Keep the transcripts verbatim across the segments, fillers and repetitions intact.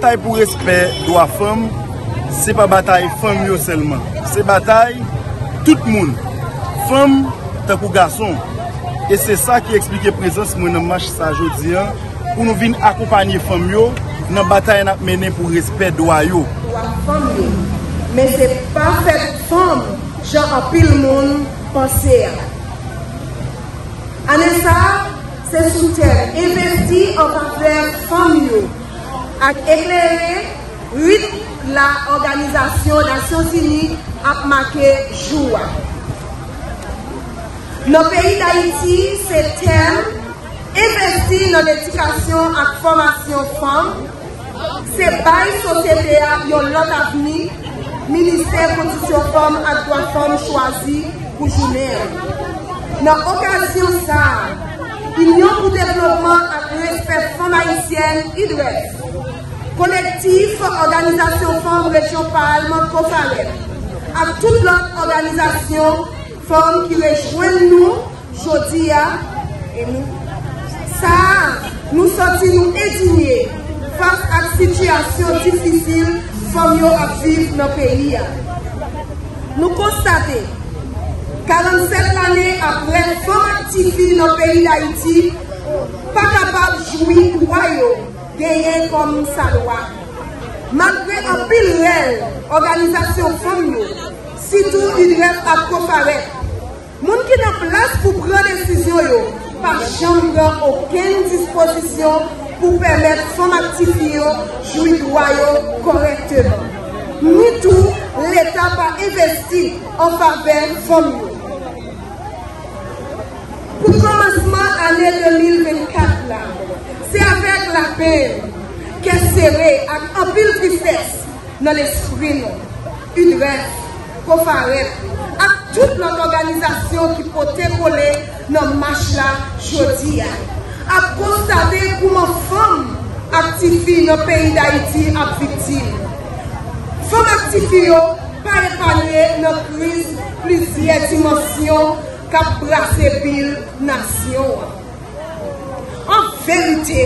Batay pou respè dwa fanm, se pa batay fanm yo sèlman. Se batay tout moun, fanm tankou gason. E se sa ki eksplike prezans mwen nan mach sa jodi a, pou nou vin akonpanye fanm yo nan batay n ap mennen pou respè dwa yo. Dwa fanm yo. Men se pa fèt fanm jan anpil moun panse a. Ane sa a, se sou tèm Envesti an favè fanm yo ak Eklere rit la Òganizasyon Nasyonzini ap make jou a. Nan peyi Dayiti, se tèm Envesti nan ledikasyon ak fòmasyon fanm, se bay sosyete a yon lòt avni, Ministè Kondisyon Fanm ak Dwa Fanm chwazi pou jounen an. Nan okazyon sa a, Inyon pou Devlopman ak Respè Fanm Ayisyèn, I D R E F, Kolektif Òganizasyon Fanm Rejyon Palm, Kofarep, ak tout lòt òganizasyon fanm ki rejwenn nou jodi a, e nou, sa a, nou santi nou endinye fas ak sitiyasyon difisil fanm yo ap viv nan peyi a. Nou konstate, karannsèt lane apre, fanm ak tifi nan peyi Dayiti pa kapab jwi dwa yo genyen kòm sa dwa. Malgre anpil rèl òganizasyon fanm yo, sitou I D R E F ak Kofarep, moun ki nan plas pou pran desizyon yo pa janm pran okenn dispozisyon pou pèmèt fanm ak tifi yo jwi dwa yo kòrèkteman. Ni tou, Leta pa envesti an favè fanm yo. Pou kòmansman ane de mil vennkat la, se avèk lapenn, kè sere ak anpil tristès nan lespri nou, I D R E F, Kofarep, ak tout lòt òganizasyon ki pote kole nan mach la jodi a, ap konstate kouman fanm ak tifi nan peyi Dayiti ap viktim. Fanm ak tifi yo pa epanye nan kriz plizyè dimansyon k ap brase bil nasyon an. An verite,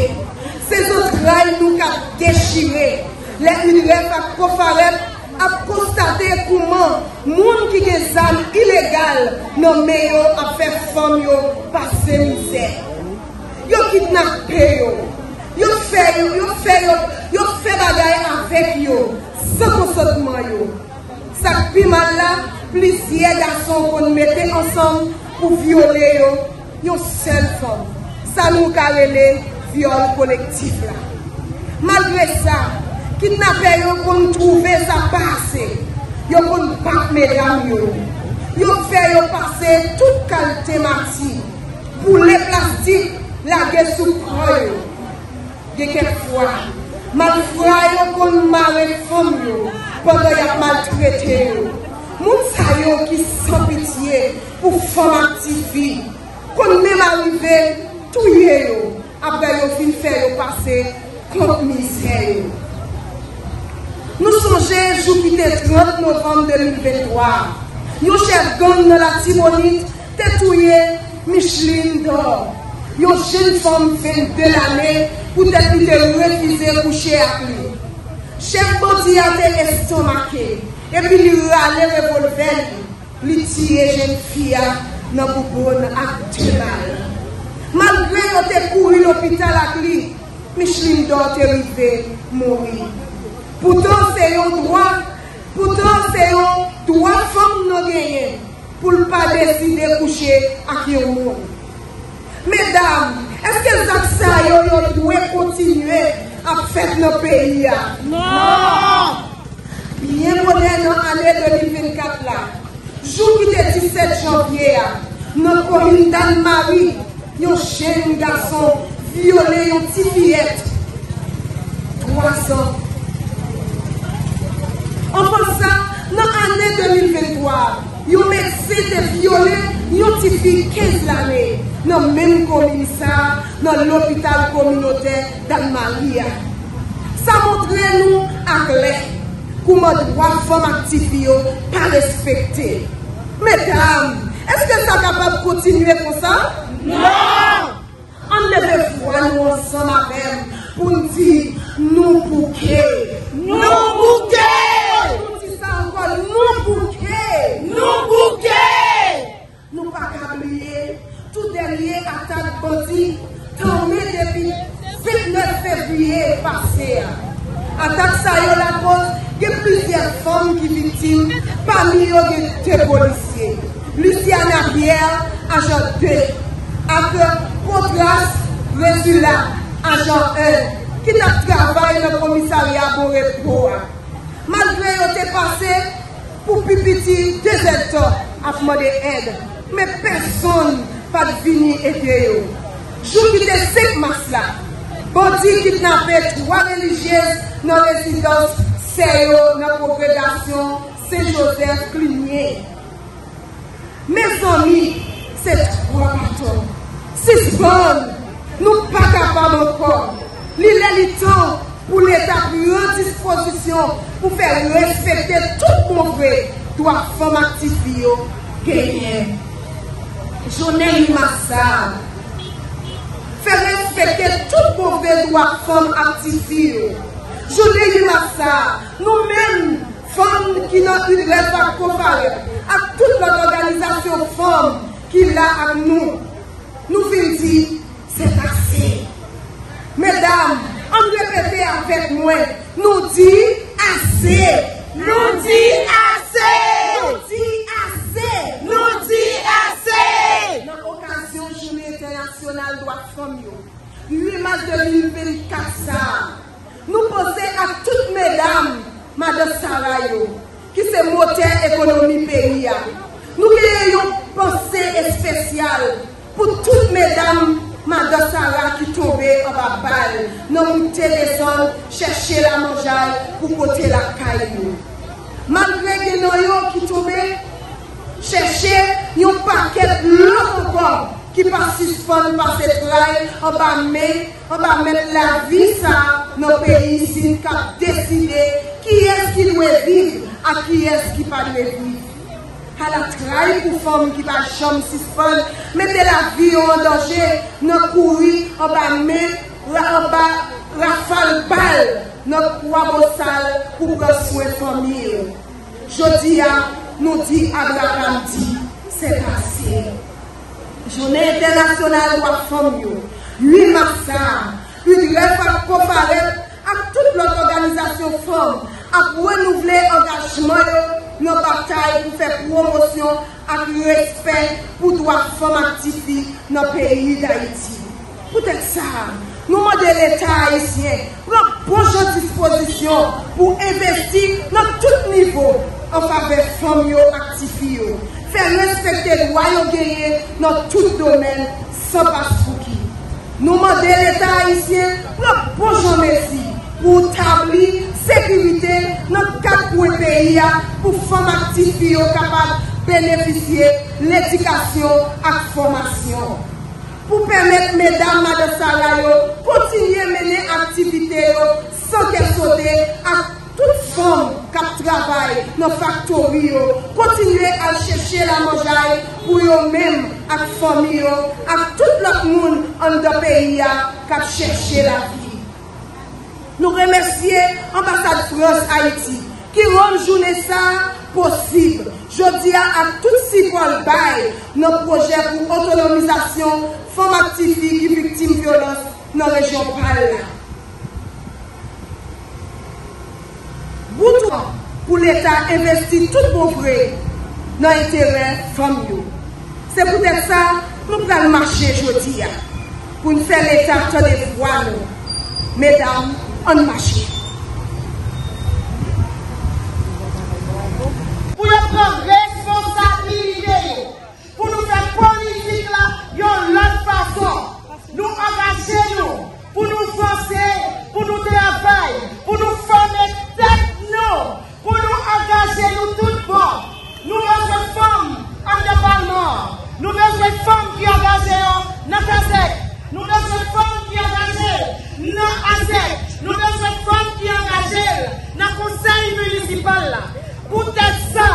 se zantray nou k ap dechire lè I D R E F ak Kofarep ap konstate kouman moun ki gen zam ilegal nan men yo ap fè fanm yo pase mizè. Yo kidnape yo. Yo fè yo, yo fè yo, yo fè bagay avèk yo san konsantman yo. Sa k pi mal la, plizyè gason konn mete ansanm pou vyole yo, yon sèl fanm. Sa nou ka rele vyòl kolektif la. Malgre sa, kidnapè yo konn twouve sa pa ase. Yo konn bat medam yo. Yo fè yo pase tout kalte mati. Boule plastik, lage sou kò yo. Gen kèk fwa, malfra yo konn mare fanm yo pandan y ap maltrete yo. Moun sa yo ki san pitye pou fanm ak tifi konn menm arive touye yo apre yo fin fè yo pase kont mizè yo. Nou sonje jou ki te trant novanm de mil venntwa, yon chèf gang nan Latibonit te touye Micheline Dor, yon jenn fanm vennde lane, poutèt li te refize kouche ak li. Chèf bandi a te estonmake, epi li rale revòlvè li, li tiye jenn fi a nan bouboun ak de bal. Malgre yo te kouri lopital ak li, Micheline Dor te rive mouri. Poutan se yon dwa, poutan se yon dwa fanm nan genyen pou l pa deside kouche ak yon moun. Medam, èske zak sa yo, yo dwe kontinye ap fèt nan peyi a? Non! Byen bonè nan ane de mil vennkat la, jou ki te disèt janvye a, nan komin Dannmari, yon jenn gason vyole yon ti fiyèt twa zan. Anvan sa, nan ane de mil venntwa, yon medsen te vyole yon ti fi kenz lane nan menm komin sa a, nan lopital kominotè Dannmari a. Sa montre nou aklè kouman dwa fanm ak tifi yo pa respekte. Medam, èske sa kapab kontinye konsa? Non! Ann leve vwa nou ansanm avè m pou n di nou bouke. Atak sa yo lakoz gen plizyè fanm ki viktim, pami yo gen de polisye, Luciana Pierre, ajan de, ak Potras Rezula, ajan en, ki t ap travay nan komisarya Bon Repo a. Malgre yo te pase pou pi piti de zèdtan ap mande èd, men pèsonn pa t vini ede yo. Jou ki te senk mas la, bandi kidnape twa relijyez nan rezidans sè yo nan kongregasyon Sen Jozèf Klinye. Mezanmi, se twòp atò. Sispann! Nou pa kapab ankò. Li lè li tan pou Leta pran dispozisyon pou fè respekte tout bon vre dwa fanm ak tifi yo genyen. Jounen uit mas sa a, fè respekte tout bon vre dwa fanm ak tifi yo. Jounen uit mas sa a, nou menm, fanm ki nan UDREF ak Kofarep, ak tout lòt òganizasyon fanm ki la ak nou, nou vin di, se ase. Medam, ann repete avèk mwen, nou di ase! Nou di ase! Nou di ase! Nou di ase! Nan okazyon Jounen Entènasyonal Dwa Fanm yo, uit mas de mil vennkat sa a, nou panse ak tout medam madan Sara yo, ki se motè ekonomi peyi a. Nou genyen yon panse espesyal pou tout medam madan Sara ki tonbe anba bal nan moute desann chèche lamanjay pou pote lakay yo. Malgre gen nan yo ki tonbe, chèche yon pakèt lòt ankò ki pa sispann pase tray anba men, anba mèt lavi sa nan peyi isit k ap deside kiyès ki dwe viv ak kiyès ki pa dwe viv. Ala tray pou fanm ki pa janm sispann mete lavi yo an danje nan kouri anba men, ra-, anba rafal bal nan Kwabosal pou pran swen fanmi yo. Jodi a, nou di Abraham di, se pase. Jounen Entènasyonal Dwa Fanm yo, uit mas sa a, UDREF ak Kofarep ak tout lòt òganizasyon fanm ap renouvle angajman yo nan batay pou fè pwomosyon ak respè pou dwa fanm ak tifi nan peyi Dayiti. Poutèt sa, nou mande Leta ayisyen pran bon jan dispozisyon pou envesti nan tout nivo an favè fanm yo ak tifi yo, fè respekte dwa yo genyen nan tout domèn, san paspouki. Nou mande Leta ayisyen pran bon jan mezi pou tabli sekirite nan kat kwen peyi a pou fanm ak tifi yo kapab benefisye ledikasyon ak fòmasyon. Pou pèmèt medam madan Sara yo kontinye mennen aktivite yo san kè sote ak tout fanm k ap travay nan faktori yo kontinye al chèche lamanjay pou yo menm ak fanmi yo ak tout lòt moun anndan peyi a k ap chèche lavi. Nou remèsye Anbasad Frans Ayiti ki rann jounen sa a posib jodi a ak tout sipò l bay nan pwojè pou otonomizasyon fanm ak tifi ki viktim vyolans nan rejyon pa l la. Bout tan pou Leta envesti tout bon vre nan enterè fanm yo. Se poutèt sa, nou pral mache jodi a pou n fè Leta tande vwa nou. Medam, ann mache. Pou yo pran responsabilite yo, pou nou fè politik la yon lòt fason. Nou angaje nou pou nou vanse, pou nou travay, pou nou fòme tèt nou, pou nou angaje nou tout bon. Nou bezwen fanm anndan palman an. Nou bezwen fanm ki angaje yo nan kazèk. Nou bezwen fanm ki angaje nan azèk. Nou bezwen fanm ki angaje nan konsèy minisipal la. Poutèt sa,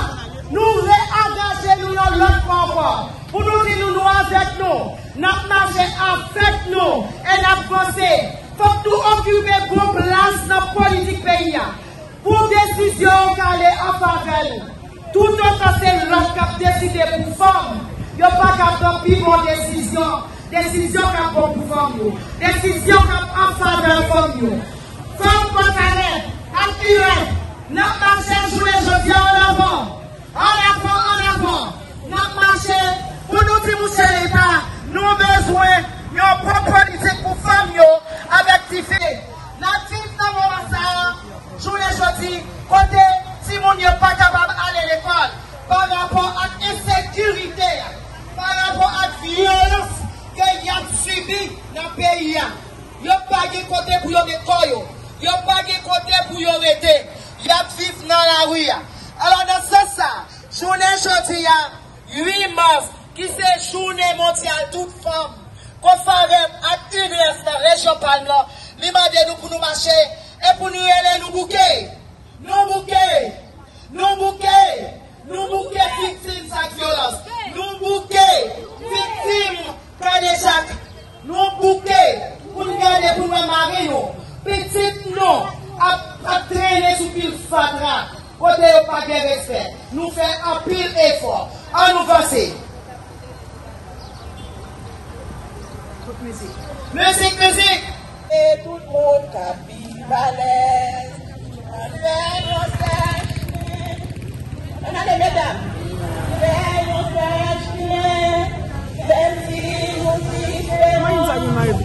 nou reangaje nou yon lòt fwa ankò pou nou di nou, nou avèk nou. N ap mache avèk nou e n ap vanse. Fòk nou okipe bon plas nan politik peyi a. Pou desizyon yo ka ale an favè nou. Toutotan se lòt k ap deside pou fanm, yo pa ka pran pi bon desizyon, desizyon k ap bon pou fanm yo, desizyon k ap an favè fanm yo. Fanm Pòdkalè, N ap mache jounen jodi a annavan, annavan, annavan. N ap mache pou nou di, monchè Leta, nou bezwen yon bon politik pou fanm yo avèk tifi. N ap viv nan moman sa a, jounen jodi, kote timoun yo pa kapab ale lekòl parapò ak ensekirite a, parapò ak vyolans ke y ap sibi nan peyi a. Yo pa gen kote pou yo met kò yo. Yo pa gen kote pou yo rete. Y ap viv nan lari a. Alò, nan sans sa, jounen jodi a, uit mas, ki se jounen mondyal tout fanm, Konfarèm ak UNREF nan rejyon Palm lan, li mande nou pou nou mache e pou nou rele nou bouke. Nou bouke! Nou bouke! Nou bouke viktim sa k vyolans. Nou bouke viktim kadejak. Nou bouke pou n gade pou n wè mari nou, pitit nou ap, ap trennen sou pil fatra, kote yo pa gen respè. Nou fè anpil efò. Ann nou vanse. Mizik, mizik! E tout moun k ap viv alèz, ann fè yon sèl jounen. Ann ale, medam. Fè yon sèl jounen, menm si nou sispè,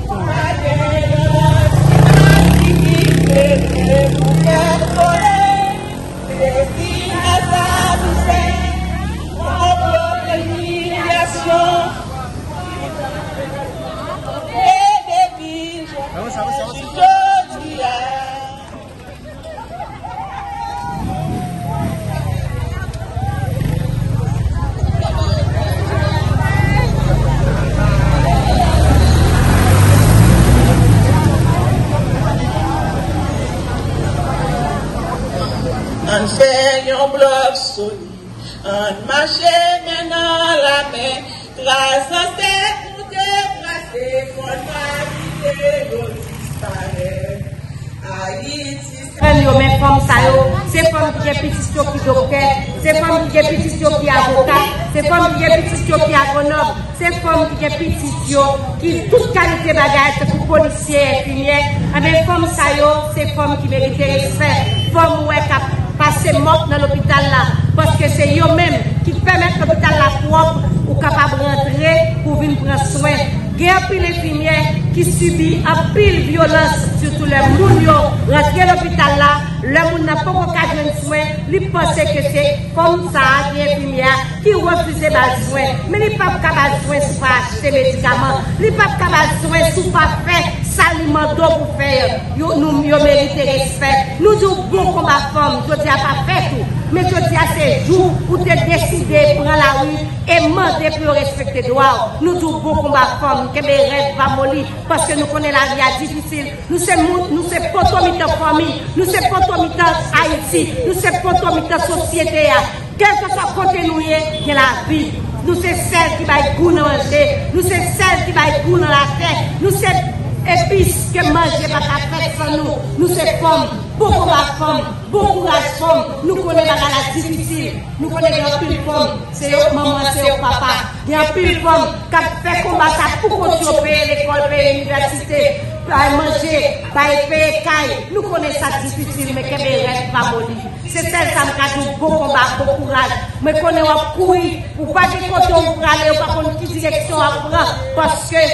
pa gen lòt aktivite pou fè kolè. Dezi a sa dousè, konplo, imilyasyon. E depi jodi a. Ann fè yon blòk solid, ann mache men nan lamen, tras zansèt nou te trase, fò n pa kite yo disparèt. Ayiti se fanm yo, men fanm sa yo, se fanm ki gen pitit yo ki doktè, se fanm ki gen pitit yo ki avoka, se fanm ki gen pitit yo ki agwonòm. Se fanm ki gen pitit yo, ki tout kalite bagay, tankou polisye, enfimyè. Enben, fanm sa yo, se fanm ki merite respè. Fanm ou wè k ap pase mòk nan lopital la, paske se yo menm ki pèmèt lopital la pwòp, ou kapab rantre pou vin pran swen. Gen anpil enfimyè ki sibi anpil vyolans, sitou lè moun yo rantre lopital la, lè moun nan poko ka jwenn swen, li panse ke se fanm sa a ki enfimyè a, ki refize ba l swen. Men li p ap ka ba l swen si w pa achte medikaman. Li p ap ka ba l swen si w pa fè sa li mande w pou fè yo. Yo, nou, yo merite respè. Nou di w bon konba fanm, jodi a pa fèt ou. Men jodi a se jou ou te deside pran lari e mande pou yo respekte dwa w. Nou di w bon konba fanm, kenbe rèd, pa moli, paske nou konnen lavi a difisil. Nou se moun, nou se poto mitan fanmi, nou se poto mitan Ayiti, nou se poto mitan sosyete a. Kèlkeswa kote nou ye, gen lavi. Nou se sèl ki bay gou nan manje. Nou se sèl ki bay gou nan latè. Nou se epis ke manje pa ka fèt san nou. Nou se fanm. Bon konba fanm. Bon kouraj fanm. Nou konnen bagay la difisil. Nou konnen gen anpil fanm. Se yo k manman, se yo k papa. Gen anpil fanm k ap fè konba sa pou kont yo, peye lekòl, peye inivèsite, bay manje, bay peye kay. Nou konnen sa difisil, men kenbe rèd, pa moli. Se sèl sa m ka di w, bon konba, bon kouraj. Mwen konnen w ap kouri, ou pa gen kote ou prale, ou pa konn ki direksyon w ap pran, paske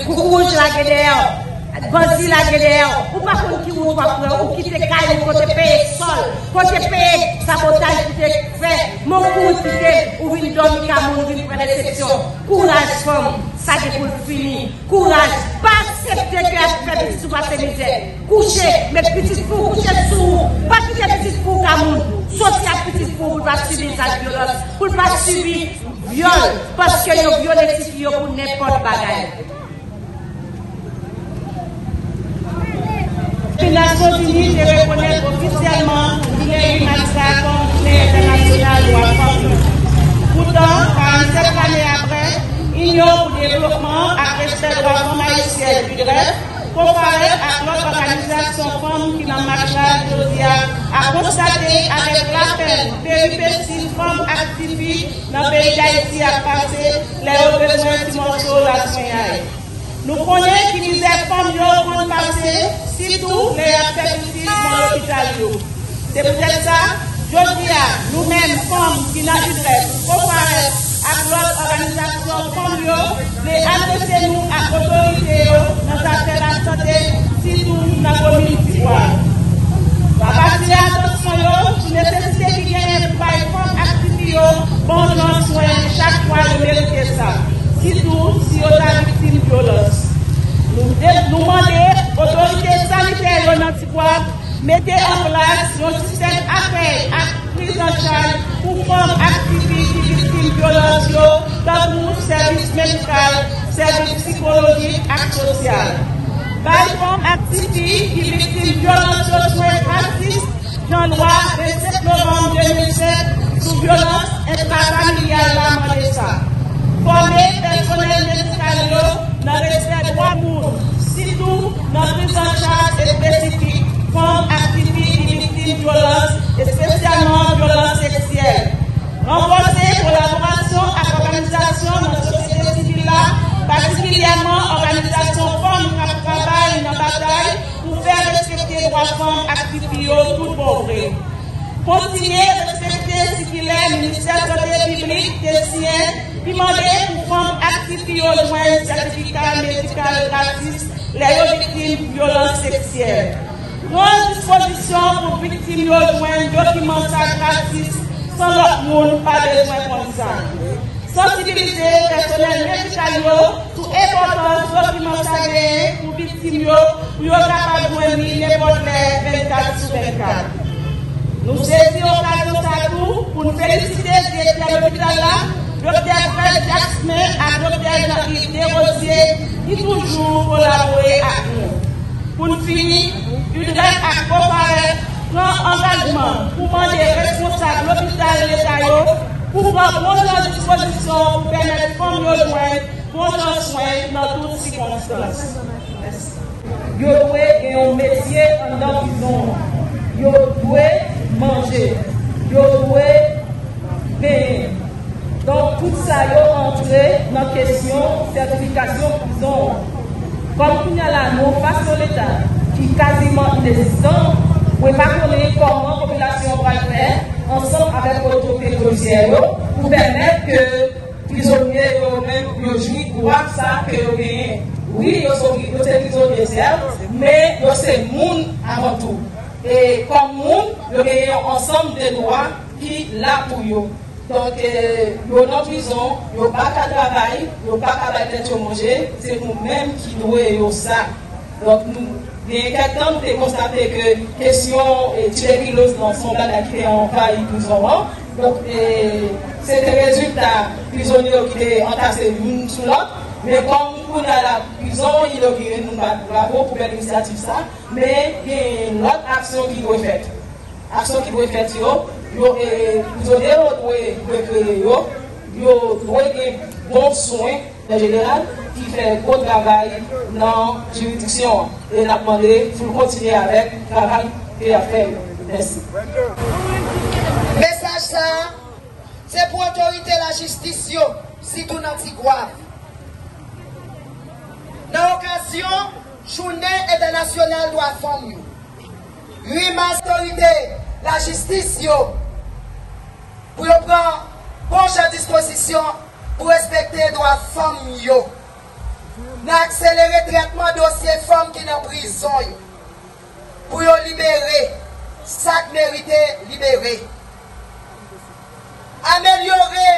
koukouwouj lage dèyè w, bandi lage dèyè w, ou pa konn ki wout w ap pran, ou kite kay ou kote peye sòl, kote peye sabotaj ki te fè, men w kouri kite, ou vin dòmi ka moun, ou vin pran desepsyon. Kouraj fanm, sa gen pou l fini. Kouraj, pa aksepte ke y ap fè pitit ou pase mizè. Kouche, met pitit fi w kouche sou ou. Pa kite pitit fi w ka moun. Soti ak pitit fi w pou l pa sibi zak vyolans, pou l pa sibi vyòl, paske yo vyole tifi yo pou nenpòt bagay. Nasyonzini te rekonèt ofisyèlman jounen uit mas la kòm jounen entènasyonal dwa fanm yo. Poutan, karannsèt lane apre, Inyon pou Devlopman ak Respè Dwa Fanm Ayisyèn, UDREF, Konfarèm ak lòt òganizasyon fanm ki nan mach la jodi a, a konstate avèk lapèn peripesi fanm ak tifi nan peyi Dayiti ap pase lè yo bezwen ti mòso laswenyay. Nou konnen ki mizè fanm yo konn pase, sitou lè y ap fè pitit nan lopital yo. Se poutèt sa, jodi a, nou menm fanm ki nan UDREF, Koparef ak lòt òganizasyon fanm yo vle adrese nou ak otorite yo nan zafè lasante, sitou nan komin Tigwav. N ap atire atansyon yo sou nesesite ki genyen pou bay fanm ak tifi yo bon jan swen chak fwa yo merite sa, sitou si yo ta viktim vyolans. Nou, nou mande otorite sanitè yo nan Tigwav mete an plas yon sistèm akèy ak priz an chaj pou fanm ak tifi ki viktim vyolans yo, tankou sèvis medikal, sèvis sikolojik ak sosyal. Bay fanm ak tifi ki viktim vyolans yo swen gratis, jan lwa vennsenk novanm de mil senk sou vyolans entrafamilyal la mande sa. Fòme pèsonèl medikal yo nan respè dwa moun, sitou nan priz an chaj espesifik fanm ak tifi ki viktim vyolans, espesyalman vyolans seksyèl. Ranfòse kolaborasyon ak òganizasyon nan sosyete sivil la, patikilyèman òganizasyon fanm k ap travay nan batay pou fè respekte dwa fanm ak tifi yo tout bon vre. Kontinye respekte sikilè Ministè Sante Piblik te siyen ki mande pou fanm ak tifi yo jwenn sètifika medikal gratis lè yo viktim vyolans seksyèl. Pran dispozisyon pou viktim yo jwenn dokiman sa gratis san lòt moun pa bezwen konn sa. Sansibilize pèsonèl medikal yo sou enpòtans dokiman sa genyen pou viktim yo, pou yo kapab jwenn li nenpòt lè vennkat sou vennkat. Nou sezi okazyon sa tou pou n felisite direktè lopital la, Doktè Fred Jasmin ak Doktè Jean-Yves Desrosiers, ki toujou kolabore ak nou. Pou n fini, UDREF ak Koparef pran angajman pou mande responsab lopital leta yo pou pran bon jan dispozisyon pou pèmèt fanm yo jwenn bon jan swen nan tout sikonstans. Mèsi. Yo dwe gen yon metye anndan prizon an. Yo dwe manje. Yo dwe benyen. Donk, tout sa yo antre nan kesyon sètifikasyon prizon an. Kòm kounye a la nou fas yon Leta ki kaziman inegzistan, mwen pa konnen kòman popilasyon an pral fè ansanm avèk otorite polisyè yo pou pèmèt ke prizonye yo menm yo jwi dwa sa ke yo genyen. Wi, yo se, yo se prizonye, sèt, men yo se moun avan tou. E kòm moun, yo genyen yon ansanm de dwa ki la pou yo. Donk, eh, yo nan prizon, yo pa ka travay, yo pa ka bay tèt yo manje, se nou menm ki dwe yo sa. Donk, nou, gen kèk tan, nou te konstate ke kesyon, eh, tibekiloz lan se yon bagay ki te anvayi prizon an. Donk, eh, se te rezilta prizonye yo ki te antase youn sou lòt. Men kòm kounye a la, prizon inogire, nou bat bravo pou bèl inisyativ sa. Men gen lòt aksyon ki dwe fèt. Aksyon ki dwe fèt yo, yo, e, prizonye yo dwe rekreye yo, yo dwe gen bon swen an jeneral, ki fè gwo travay nan jiridiksyon an. E n ap mande pou l kontinye avèk travay ke y ap fè yo. Mèsi. Mesaj sa a, se pou otorite lajistis yo, sitou nan Tigwav. Nan okazyon Jounen Entènasyonal Dwa Fanm yo, Grimas otorite lajistis yo pou yo pran bon jan dispozisyon pou respekte dwa fanm yo. N a akselere trètman dosye fanm ki nan prizon yo pou yo libere sa k merite libere. Amelyore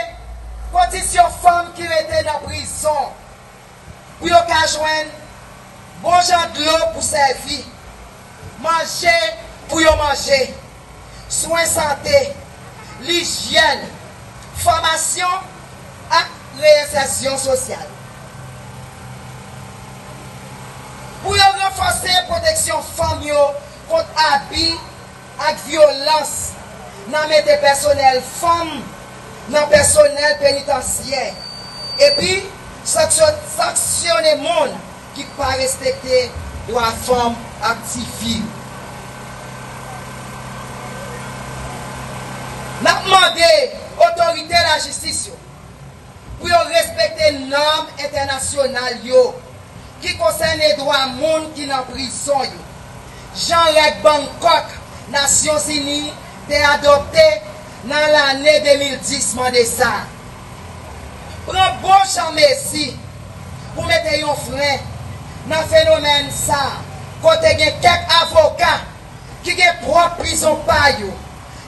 kondisyon fanm ki rete nan prizon pou yo ka jwenn bon jan dlo pou sèvi, manje pou yo manje, swen sante, lijyèn, fòmasyon ak reyensèsyon sosyal. Pou yo ranfòse pwoteksyon fanm yo kont abi ak vyolans nan mete pèsonèl fanm nan pèsonèl penitansyè, epi sanksyon-, sanksyone moun ki pa respekte dwa fanm ak tifi. N ap mande otorite lajistis yo pou yo respekte nòm entènasyonal yo ki konsène dwa moun ki nan prizon yo, jan règ Bangkòk Nasyonzini te adopte nan lane de mil dis mande sa a. Pran bon jan mezi pou mete yon fren nan fenomèn sa a, kote gen kèk avoka ki gen pwòp prizon pa yo.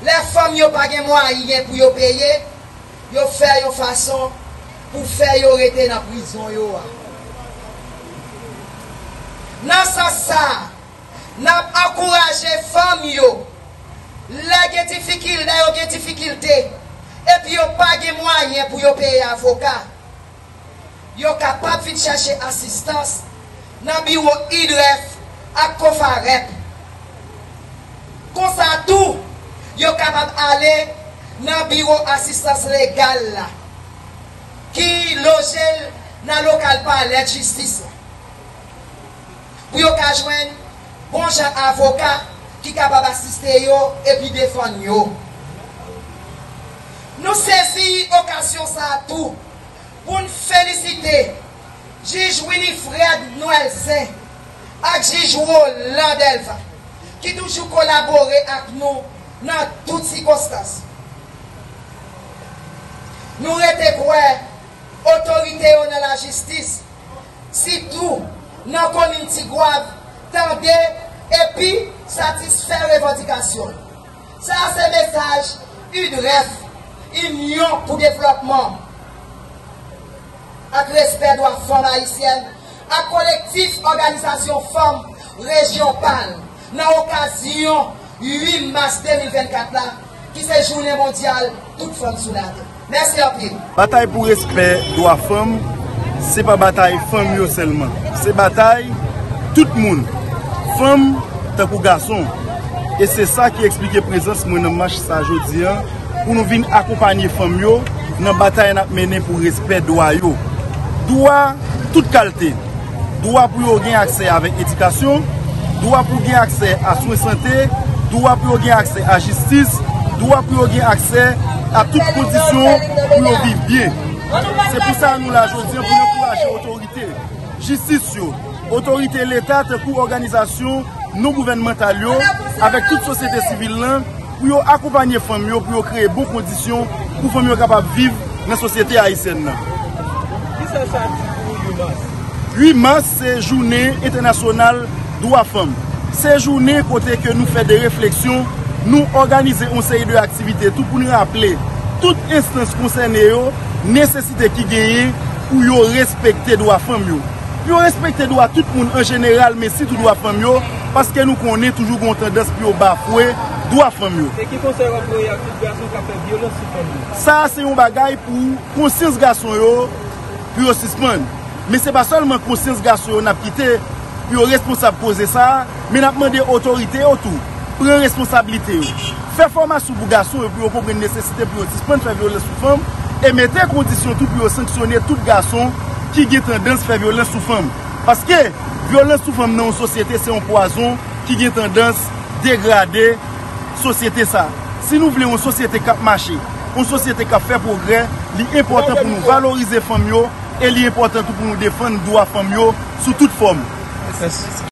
Lè fanm yo pa gen mwayen pou yo peye, yo fè yon fason pou fè yo rete nan prizon yo a. Nan sans sa a, n ap ankouraje fanm yo, lè gen difikil-, lè yo gen difikilte, epi yo pa gen mwayen pou yo peye avoka, yo kapab vin chèche asistans nan biwo IDREF ak COFAREP. Konsa tou, yo kapab ale nan biwo asistans legal la, ki loje l nan lokal palè jistis la, pou yo ka jwenn bon jan avoka ki kapab asiste yo epi defann yo. Nou sezi okazyon sa a tou pou n felisite jij Winifred Noël Saint ak jij Roland Delva, ki toujou kolabore ak nou nan tout sikonstans. Nou rete kwè otorite yo nan lajistis, sitou nan komin Tigwav, tande epi satisfè revandikasyon. Sa a se mesaj IDREF, Inyon pou Devlòpman ak Respè Dwa Fanm Ayisyèn, ak Kolektif Òganizasyon Fanm Rejyon pa l, nan okazyon uit mas de mil vennkat la, ki se Jounen Mondyal Tout Fanm sou Latè. Mèsi anpil. Batay pou respè dwa fanm, se pa batay fanm yo sèlman. Se batay tout moun, fanm tankou gason. E se sa ki eksplike prezans mwen nan mach sa jodi a, pou nou vin akonpanye fanm yo nan batay n ap mennen pou respè dwa yo. Dwa tout kalte. Dwa pou yo gen aksè avèk edikasyon, dwa pou gen aksè a swen sante, dwa pou yo gen aksè a jistis, dwa pou yo gen aksè a tout kondisyon pou yo viv byen. Se pou sa nou la jodi a, pou n ankouraje otorite jistis yo, otorite Leta tankou òganizasyon non gouvènmantal yo, avèk tout sosyete sivil lan, pou yo akonpanye fanm yo, pou yo kreye bon kondisyon pou fanm yo kapab viv nan sosyete ayisyèn nan. Kisa sa di pou uit mas? Uit mas se jounen entènasyonal dwa fanm. Se jounen kote ke nou fè de refleksyon, nou òganize yon seri de aktivite tou pou nou raple tout enstans konsène yo nesesite ki genyen pou yo respekte dwa fanm yo. Pou yo respekte dwa tout moun an jeneral, men sitou dwa fanm yo, paske nou konnen toujou gen yon tandans pou yo bafwe dwa fanm yo. E ki konsèy w ap voye ak tout gason k ap fè vyolans sou fanm yo? Sa a se yon bagay pou konsyans gason yo, pou yo sispann. Men se pa sèlman konsyans gason yo n ap kite pou yo responsab koze sa a, men n ap mande otorite yo tou pran responsablite yo. Fè fòmasyon pou gason yo pou yo konprann nesesite pou yo sispann fè vyolans sou fanm e mete kondisyon tou pou yo sanksyone tout gason ki gen tandans fè vyolans sou fanm. Paske vyolans sou fanm nan yon sosyete se yon pwazon ki gen tandans degrade sosyete sa. Si nou vle yon sosyete k ap mache, yon sosyete k ap fè pwogrè, li enpòtan pou nou valorize fanm yo e li enpòtan tou pou nou defann dwa fanm yo sou tout fòm.